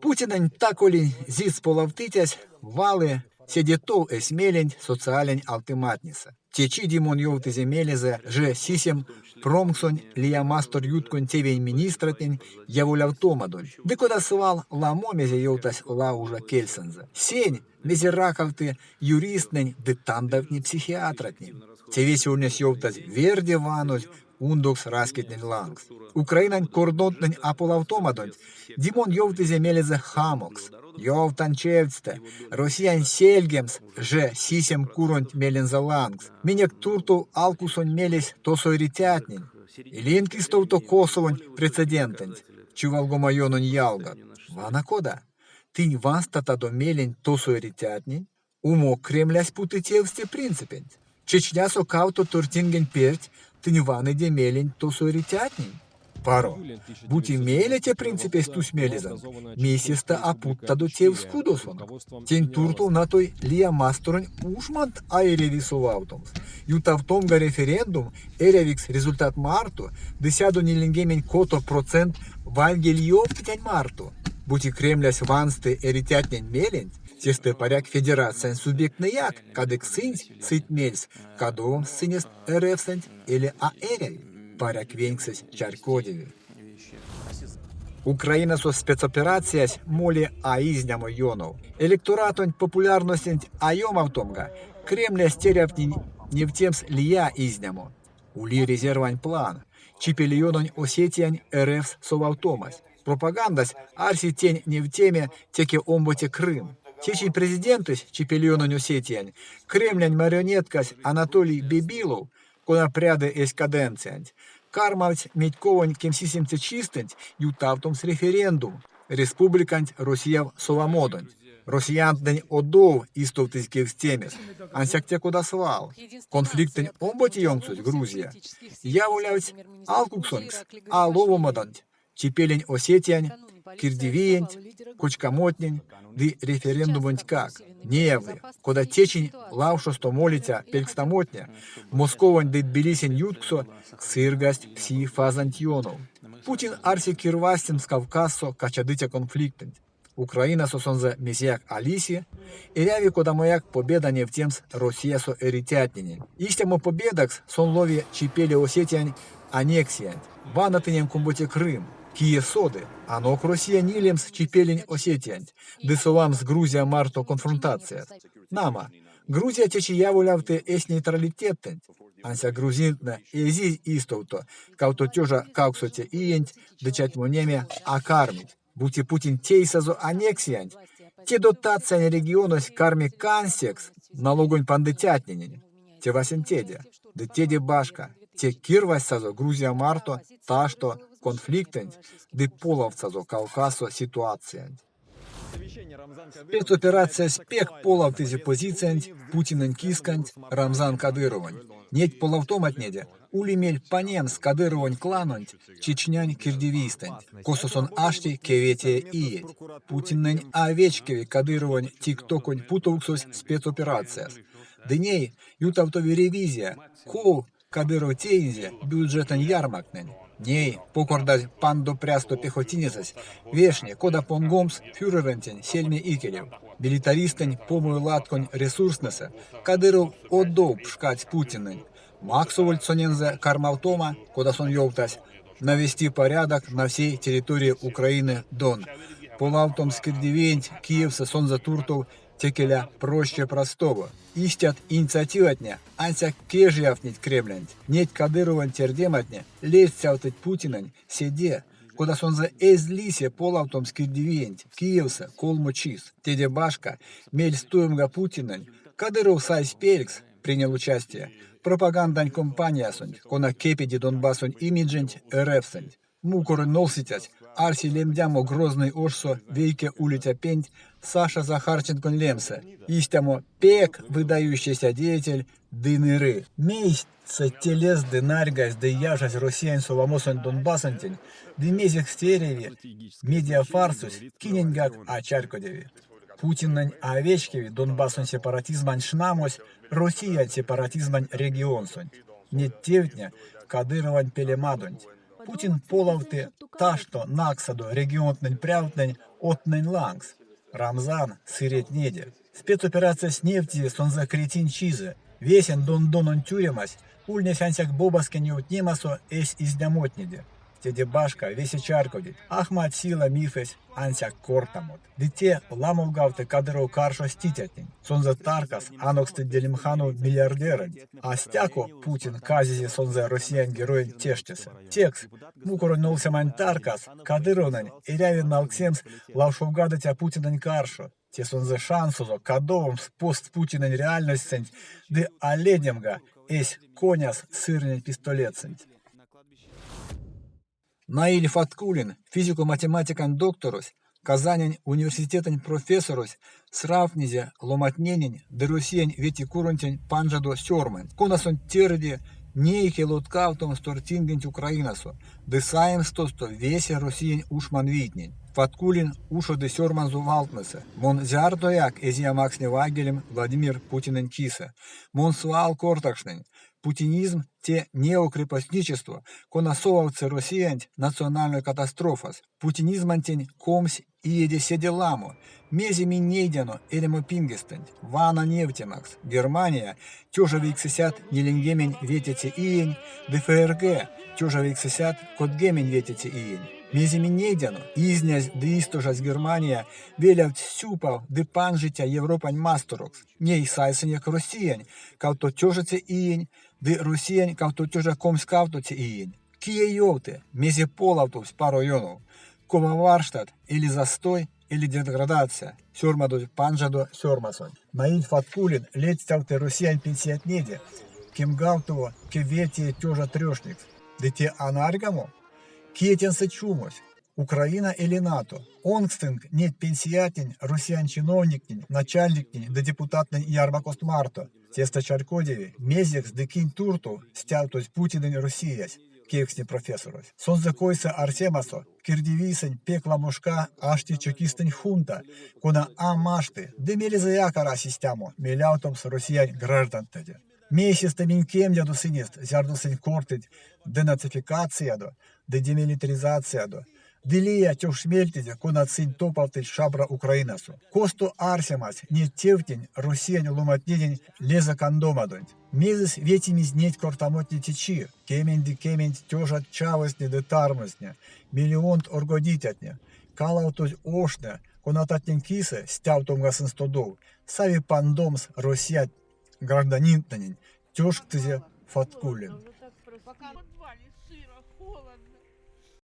Путинэнь та-коли зыц полавтыцясь валы седе тов эсь меленть социалень алтыматнесэ. Течи Димон ёвтызе мелезэ Ж-сисем промксонь лия масторъютконь тевень министратнень яволявтомадонть. Ды кода свал, ламо мезе ёвтась лаужа кельсэнзэ. Сень, мезе ракавты юристтнэнь ды тандавтни психиатратнень. Тевесь ульнесь ёвтазь верде ванозь ундокс раськетнень лангс. Украинань кордонтнэнь аполавтомадонть Димон ёвтызе мелезэ хамокс. Ёвтан чевтьстэ, Россиянь сельгемс Ж-сисем куронть мелензэ лангс. Минек туртов алкуксонь мелесь тосо эрицятнень. Илинк истовто Косовонь прецедентэнть, чивалгома ёнонь ялгат. Вана кода. Тынь ванстатадо меленть тосо эрицятнень, Умок Кремлясь путы тевс те принципенть. Чечнясо кавто тортингень перть тынь ваныде меленть тосо эрицятнень. Паро. Бути мейле те принципесь тусь мелезэнк, мейсэстэ а путтадо тевс кудосонк. Тень туртов натой лия масторонь ушмант а эряви совавтомс. Ютавтомга референдум эрявикс результат марто ды 146% вайгель ёвтытянь марто. Бути Кремлясь вансты эрицятнень меленть, Сестэ, паряк, федерациянь субъекттнэяк, кадык сынсь сыть мельс, кадовомс сынест РФ-сэнть эли а эряви, паряк, веньксэсь чарькодеви. Украинасо спецоперациясь моли а изнямо ёнов. Электоратонть популярностенть а ёмавтомга, Кремлясь терявтни невтемс лия изнямо. Ули резервань план, чипелеёнонь Осетиянь РФ-с совавтомась. Пропагандась арси тень невтеме теке омбоце Крым. Течинь президентэсь Чипелеёнонь Осетиянь, Кремлянь марионеткась Анатолий Бибилов, кона пряды эсь каденциянть, кармавтсь медьковонь кемсисемце чистэнть ютавтомс референдум республиканть Россияв совамодонть. Россиянтнэнь одов истовтызь кевкстемест, ансяк те кода свал. Конфликтэнь омбоце ёнксось, Грузия, яволявтсь алкуксонькс а ловомадонть Чипелень Осетиянь кирдивиенть, кочкамотнень ды референдумонтькак. Неяви, кода течинь лавшосто молиця пелькстамотне Московонь ды Тбилисинь ютксо сыргасть пси фазанть ёнов. Путин арси кирвазтемс Кавказсо качадыця конфликтэнть. Украинасо сонзэ мезеяк а лиси, эряви кодамояк победа невтемс Россиясо эрицятненень. Истямо победакс сон лови Чипеле Осетиянь аннексиянть. Вана тыненк омбоце Крым. Кие соды, анок Россия нилемс Чипелень Осетиянть ды совамс Грузия марто конфронтацияс. Нама, Грузия течи яволявты эсь нейтралитеттэнть, ансяк грузинтнэ эзизь истовто 2800 иенть ды чатьмонеме а кармить. Бути Путин тейсазо аннексиянть, те дотациянь регионось карми кансекс налогонь пандыцятненень. Те васенцеде. Ды теде башка, те кирвазтьсазо Грузия марто ташто конфликтэнть ды полавтсазо Кавказсо ситуациянть. Спецоперациясь пек полавтызе позициянть Путинэнь кисканть Рамзан Кадыровонь. Неть полавтоматнеде ули мель панемс Кадыровонь кланонть Чечнянь кирдивийстэнть, косо сон ашти кеветее иеть. Путиннэнь а вечкеви Кадыровонь тик-токонь путовксось спецоперацияс. Ды ней ютавтови ревизия, ков Кадыров теинзе бюджетэнь ярмактнень. Ней, покордазь пандо прясто пехотинецэсь, вешни, кода понгомс фюрерэнтень сельме икелев. Милитаристэнь помой латконь ресурстнэсэ Кадыров одов пшкадсь Путиннэнь, максовольть сонензэ кармавтома, кода сон ёвтась, навести порядок на всей территории Украины Дон, полавтомс кирдивиенть Киевсэ сонзэ туртов текеля проще простого. Истят инициативатне ансяк кежиявтнить Кремлянть. Неть Кадыровонь тердематне ледстявтыть Путинэнь седе, кода сонзэ эзь лисе полавтомс кирдивиенть Киевсэ колмо чис. Теде башка, мельс туемга Путинэнь, Кадыров сайсь пелькс, принял участие, пропагандань кампаниясонть, кона кепеди Донбассонь имидженть РФ-сэнть. Мукоронь нолсицясь арси лемдямо Грозный ошсо вейке улиця пенть Саша Захарченконь лемсэ, истямо пек выдающийся деятель ды ныры. Мейсэ те лезды нарьгазь ды яжазь Россиянь совамосонть Донбассонтень ды мезекс те эряви, медиафарсось киненьгак а чарькодеви. Путиннэнь а вечкеви Донбассонь сепаратизмань шнамось Россиянь сепаратизмань регионсонть. Неть тевтне Кадыровонь пелемадонть. Путин полавты ташто наксадо регионтнэнь прявтнэнь одтнэнь лангс. Рамзан сыретнеде. Спецоперациясь невтизе сонзэ кретин-чизэ. Весень Дондононь тюремась ульнесь ансяк бобаскень ёвтнемасо эсь изнямотнеде. Теде башка, весе чарькодить, Ахмат сила мифесь ансяк кортамот. Ды те ламолгавты Кадыров каршо стицятнень. Сонзэ таркас анокстыть Делимханов миллиардерэнть. А стяко Путин казизе сонзэ Россиянь Героень тештесэ. Секс, мукоронь нолсемань таркас, Кадыровнень эряви налксемс лавшолгадыця Путинэнь каршо. Те сонзэ шансозо кадовомс постпутинэнь реальностьсэнть ды а ледемга эсь коняс сырнень пистолетсэнть. Наиль Фаткуллин, физико-математикань докторось, Казанень университетэнь профессорось, сравтнизе ломантненень ды Россиянь ветикуронтень панжадо сёрманть, конасонть терди нейке лоткавтомс тортингенть Украинасо ды саемс тосто весе Россиянь ушманвийтнень. Фаткуллин ушоды сёрманзо валтнэсэ: «Мон зярдояк эзия максне вайгелем Владимир Путинэнь кисэ. Мон свал кортакшнынь: путинизм – те неокрепостничества, кона совавтсы Россиянть национальной катастрофас. Путинизмантень 20 иеде седе ламо. Мезе минь нейдяно эрямопингестэнть? Вана невтемакс: Германия 1945 иень ды ФРГ 1935 иень. Мезе минь нейдяно? Изнязь ды истожазь Германия велявтсь сюпав ды панжиця Европань масторокс. Ней сайсынек Россиянь 2000 иень ды Россиянь 2022 иень. Кие ёвты, мезе полавтовсь паро ёнов? Кува варштат, эли застой, эли деградация, сёрмадозь панжадо сёрмасонть. Наиль Фаткуллин ледстявты Россиянь пенсиятнеде 8 9 тёжа трёшникть. Ды те а нарьгамо? Кие теньсэ чумось? Украина эли НАТО? Онкстынк неть пенсиятнень Россиянь чиновниктнень, начальниктнень ды депутаттнэнь ярмакост марто. Тестэ чарькодеви, мезекс ды кинь туртов стявтозь Путинэнь Россиясь, кевкстни профессорось. Сонзэ койсэ арсемасо, кирдивийсэнть пек ламо шка ашти чекистэнь хунта, кона а машты ды мелезэяк арась истямо мелявтомс Россиянь граждантнэде. Мейс сестэ минь кемдядо сынест, зярдо сынь кортыть денацификациядо ды демилитаризациядо, ды лия тёкшмельтнеде, конат сынь топавтыть шабра Украинасо. Косто арсемась неть тевтнень Россиянь ломантненень лезэ кандомадонть? Мезес ветимизь неть кортамотне течи? Кемень ды кементь тёжат чавозтне ды тармозтне, миллионт оргодицятне, калавтозь оштне, конататнень кисэ стявтомга сынст одов, сави пандомс Россиянь гражданинтнэнень, тешкстызе Фаткуллин.